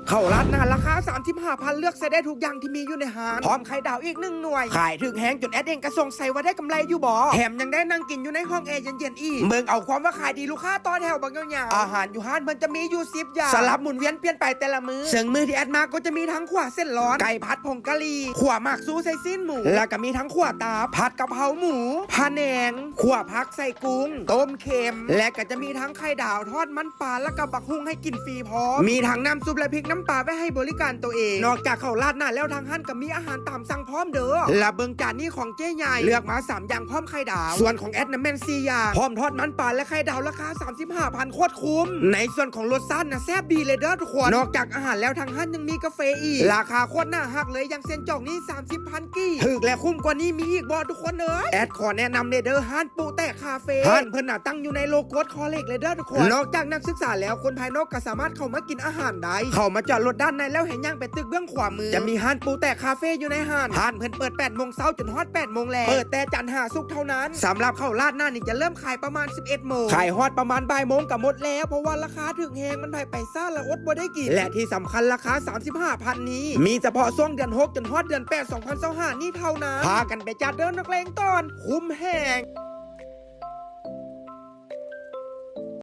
ເຂົ້າລາດໜ້າລາຄາສາມສິບຫ້າພັນ ເລືອກໃຊ້ໄດ້ທຸກຢ່າງທີ່ມີຢູ່ໃນຮ້ານ ພ້ອມໄຂ່ດາວອີກໜຶ່ງໜ່ວຍ. ຂາຍຖືກແຮງຈົນແອດເອງກໍສົງໄສວ່າໄດ້ກຳໄລຢູ່ບໍ່? ແຖມຍັງໄດ້ນັ່ງກິນຢູ່ໃນຫ້ອງແອເຢັນໆອີກ. ເບິ່ງເອົາຄວາມວ່າຂາຍດີ ລູກຄ້າຕໍ່ແຖວບັກຍາວໆ. ອາຫານຢູ່ຮ້ານເພິ່ນຈະມີຢູ່ສິບຢ່າງ ສະຫຼັບໝູນວຽນປ່ຽນໄປແຕ່ລະມື້. ເຊິ່ງມື້ທີ່ແອດມາກໍຈະມີທັງຂົ້ວເສັ້ນຮ້ອນ, ໄກ່ຜັດຜົງກະຫຼີ່, ຂົ້ວໝາກຊູໃສ່ຊີ້ນໝູ, ແລ້ວກໍມີທັງຂົ້ວຕັບ, ຜັດກະເພົາໝູ, ພະແນງ, ຂົ້ວຜັກໃສ່ກຸ້ງ, ຕົ້ມເຄັມ ແລະກໍຈະມີທັງໄຂ່ດາວ, ທອດມັນປາ ແລ້ວກໍບັກຫຸ່ງໃຫ້ກິນຟຣີພ້ອມ. ມີທັງນ້ຳຊຸບ ແລະ ພິກນ້ຳປາໄວ້ໃຫ້ບໍລິການໂຕເອງ. ນອກຈາກເຂົ້າລາດໜ້າແລ້ວ ທາງຮ້ານກໍມີອາຫານຕາມສັ່ງພ້ອມເດີ. ແລະເບິ່ງຈານນີ້ຂອງເຈ້ໃຫຍ່ ເລືອກມາສາມຢ່າງພ້ອມໄຂ່ດາວ. ສ່ວນຂອງແອດນະແມ່ນສີ່ຢ່າງ ພ້ອມທອດມັນປາ ແລະ ໄຂ່ດາວ ລາຄາສາມສິບຫ້າພັນ ໂຄດຄຸ້ມ. ໃນສ່ວນຂອງລົດຊາດນະແຊບດີເລີຍເດີທຸກຄົນ. ນອກຈາກອາຫານແລ້ວ ທາງຮ້ານຍັງມີກາເຟອີກ. ລາຄາໂຄດໜ້າຮັກເລີຍ ຢ່າງເຊັ່ນຈອກນີ້ ສາມສິບພັນກີບ. ຖືກ ແລະ ຄຸ້ມກວ່ານີ້ມີອີກບໍ່ທຸກຄົນເອີຍ? ແອດຂໍແນະນຳເລີຍເດີ ຮ້ານປຸແຕກຄາເຟ. ຮ້ານເພິ່ນນະຕັ້ງຢູ່ໃນໂລໂກດຄໍເລກເລີຍເດີທຸກຄົນ. ນອກຈາກນັກສຶກສາແລ້ວ ຄົນພາຍນອກກໍສາມາດເຂົ້າມາກິນອາຫານໄດ້. ເຂົ້າມາຈອດລົດດ້ານໃນແລ້ວໃຫ້ຍ່າງໄປຕຶກເບື້ອງຂວາມື ຈະມີຮ້ານປຸແຕກຄາເຟຢູ່ໃນຮ້ານ. ຮ້ານເພິ່ນເປີດແປດໂມງເຊົ້າຈົນຮອດແປດໂມງແລງ. ເປີດແຕ່ຈັນຫາສຸກເທົ່ານັ້ນ. ສຳລັບເຂົ້າລາດໜ້ານີ້ຈະເລີ່ມຂາຍປະມານສິບເອັດໂມງ ຂາຍຮອດປະມານບ່າຍໂມງກໍໝົດແລ້ວ ເພາະວ່າລາຄາຖືກແຮງ ມັນໃຜໄປຊ້າລະອົດບໍ່ໄດ້ກິນ. ແລະທີ່ສຳຄັນລາຄາສາມສິບຫ້າພັນນີ້ ມີສະເພາະຊ່ວງເດືອນຫົກຈົນຮອດເດືອນແປດ ສອງພັນຊາວຫ້ານີ້ເທົ່ານັ້ນ. ພາກັນໄປຈັດເດີນັກເລງຕອນ ຄຸ້ມແຮງ.